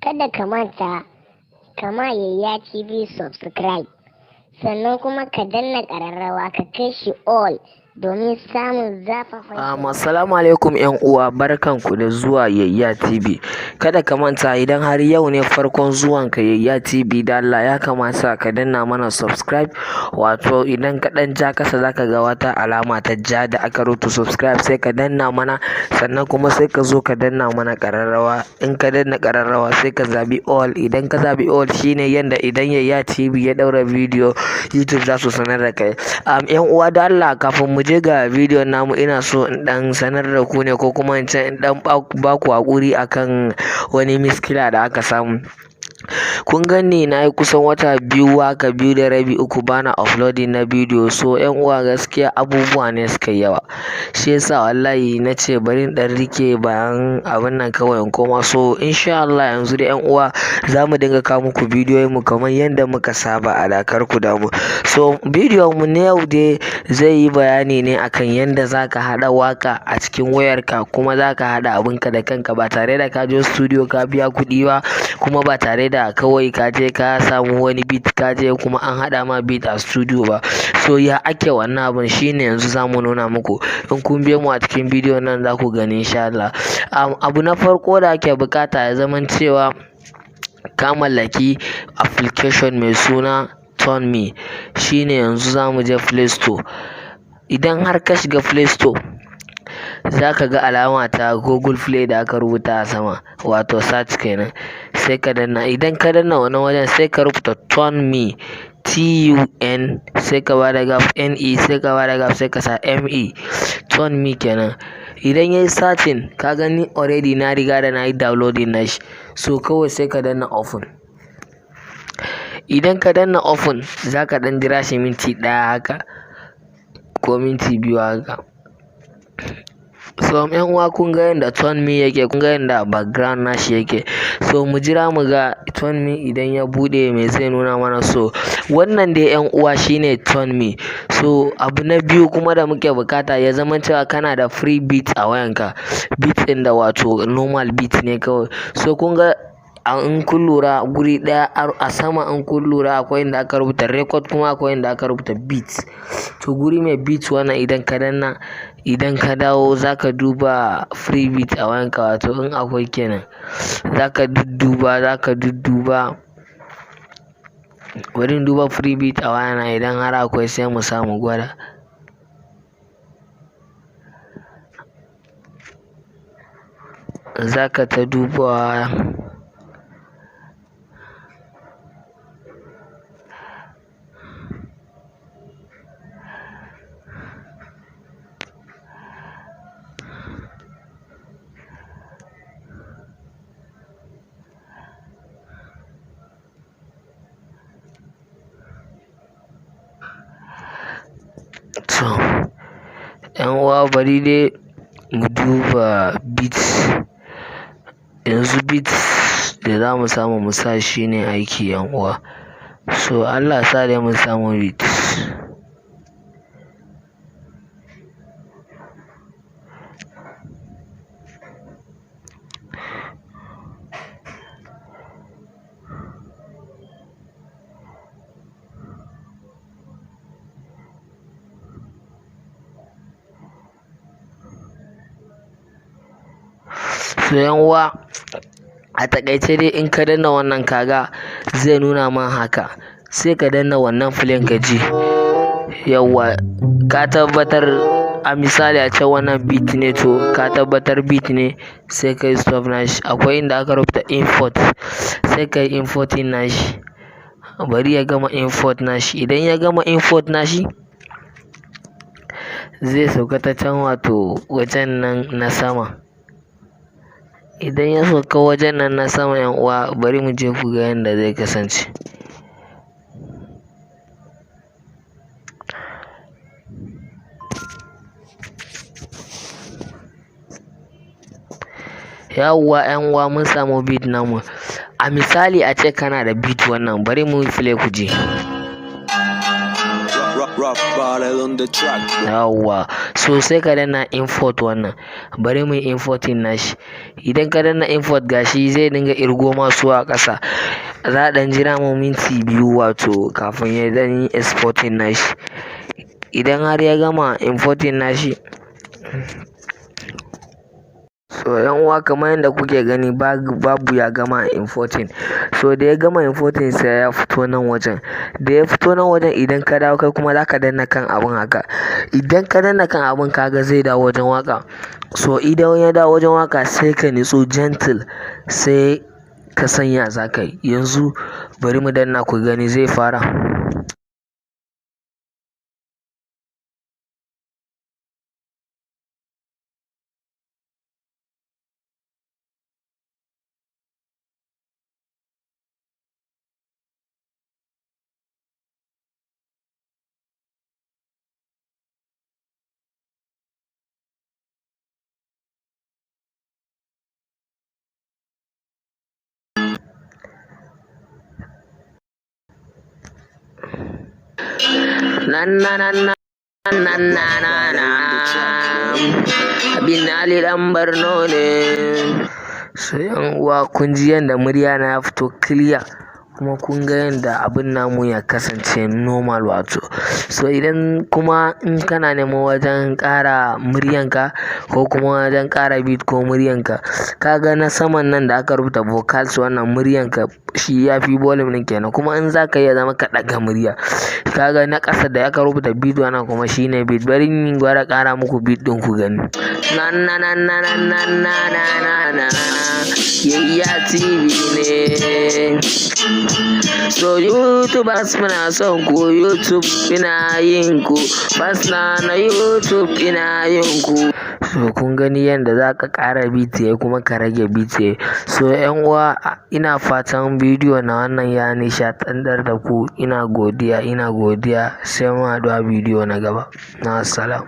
Kada ka manta kama Yayya TV subscribe, sannan kuma ka danna ƙararrawa ka kai shi all domin samun zafafan. Assalamu alaikum 'yan uwa, barkanku da zuwa Yayya TV. Kada ka manta, idan har yau ne farkon zuwanka Yayya TV, da Allah ya kamata ka danna mana subscribe. Wato idan ka ɗan ja kasa, zaka ga wata alama ta ja da aka rubuta subscribe, sai ka danna mana. Sannan kuma sai ka zo ka danna mana ƙararrawa. In ka danna ƙararrawa, sai ka zabi all. Idan ka zabi all, shine yanda idan Yayya TV ya ɗaura bidiyo, YouTube za su sanar da kai. 'Yan uwa, da Allah kafin mu je ga bidiyon namu, ina so in ɗan sanar da ku ne, ko kuma in ce in ɗan ba ku haƙuri akan wani miskila da aka samu. Kun ganni na yi kusan wata 2 haka, 2.5, 3, bana uploading na bidiyo. So 'yan uwa, gaskiya abubuwa ne suka yi yawa, shi yasa wallahi na ce bari in ɗan rike bayan abin nan kawai in koma. So insha Allah yanzu da 'yan uwa za mu dinga kawo muku bidiyoyin mu kamar yadda muka saba a da, kar ku damu. So bidiyon mu na yau dai zai yi bayani ne akan yadda zaka haɗa waka a cikin wayarka, kuma zaka haɗa abinka da kanka ba tare da ka je studio ka biya kuɗi ba, kuma ba tare da kawai ka je ka samu wani beat, ka je kuma an haɗa ma beat a studio ba. So ya ake wannan abun, shine yanzu za mu nuna muku. In kun biyo mu a cikin bidiyon nan, za ku gani insha Allah. Abu na farko da ake buƙata, ya zaman cewa ka mallaki application mai suna TuneMe. Shine yanzu za mu je Play Store. Idan har ka shiga Play Store, za ka ga alama ta Google Play da aka rubuta a sama, wato search kenan, sai ka danna. Idan ka danna wannan wajen, sai ka rubuta TuneMe, TUN, sai ka bada gap, NE, sai ka bada gap, sai ka sa ME, TuneMe kenan. Idan yayi searching, ka gani already na riga da na yi downloading nashi. So kawai sai ka danna open. Idan ka danna open, za ka ɗan jira shi minti 1 haka ko minti 2 haka. So 'yan uwa, kun ga yanda TuneMe yake, kun ga yanda background nashi yake. So mu jira mu ga TuneMe idan ya buɗe me zai nuna mana. So wannan dai 'yan uwa shine TuneMe. So abu na biyu kuma da muke buƙata, ya zama cewa kana da free beat a wayanka, beat ɗin da wato normal beat ne kawai. So kun ga, in kun lura guri ɗaya a sama, in kun lura, akwai inda aka rubuta record, kuma akwai inda aka rubuta beat. To guri mai beat wannan, idan ka danna, idan ka dawo, za ka duba free beat a wayanka, wato in akwai kenan. Za ka dudduba, za ka dudduba. Bari in duba free beat a wayana, idan har akwai sai mu samu gwada. Za ka ta dubawa. To 'yan uwa, bari dai mu duba beat. Yanzu beat da za mu samu mu sa shi ne aiki, 'yan uwa. So Allah sa dai mu samu beat. So 'yan uwa, a taƙaice dai, in ka danna wannan, kaga zai nuna ma haka. Sai ka danna wannan play ka ji. Yauwa, ka tabbatar, a misali ace wannan beat ne, to ka tabbatar beat ne, sai ka yi stop nashi. Akwai inda aka rubuta import, sai ka yi importing nashi. Bari ya gama import nashi. Idan ya gama import nashi, zai sauka ta can, wato wajen nan na sama. Idan ya sauka wajen nan na sama, 'yan uwa, bari mu je ku ga yanda zai kasance. Yawwa 'yan uwa, mun samu beat namu. A misali ace kana da beat wannan, bari mu yi play ku ji. Rap battle on the track. Yawwa, so sai ka danna import wannan. Bari mu yi importing nashi. Idan ka danna import, gashi zai dinga irgo masu a ƙasa. Za a ɗan jira mu minti 2 wato kafin ya ɗan yi exporting nashi. Idan har ya gama importing nashi, so yan uwa, kamar yadda kuke gani, babu ya gama importing. So da ya gama importing, sai ya fito nan wajen. Da ya fito nan wajen, idan ka dawo kai kuma zaka danna kan abun haka. Idan ka danna kan abun, kaga zai dawo wajen waka. So idan ya dawo wajen waka, sai ka nitsu gentle, sai ka sanya za ka yi. Yanzu bari mu danna ku gani, zai fara. Na na na na na na na na, Bin Ali dan Barno ne. So yan uwa, kun ji yanda murya na ya fito clear, kuma kun ga yanda abin namu ya kasance normal wato. So idan kuma in kana neman wajen ƙara muryanka ko kuma wajen ƙara beat ko muryanka, ka ga na saman nan da aka rubuta vocals, wannan muryanka shi ya fi volume ɗin kenan. Kuma in za ka iya zama ka ɗaga murya, ka ga na ƙasa da aka rubuta beat, wannan kuma shine beat. Bari in gwada ƙara muku beat ɗin ku gani. Na na na na na na na na na na, Yayya TV ne. So YouTubers, muna son ku. YouTube ina yin ku, fans na na YouTube ina yin ku. So kun gani yanda za ka ƙara beat yayi kuma ka rage beat yayi. So yan uwa, ina fatan bidiyo na wannan ya nishaɗantar da ku. Ina godiya, ina godiya. Sai mun haɗu a bidiyo na gaba. Na salam.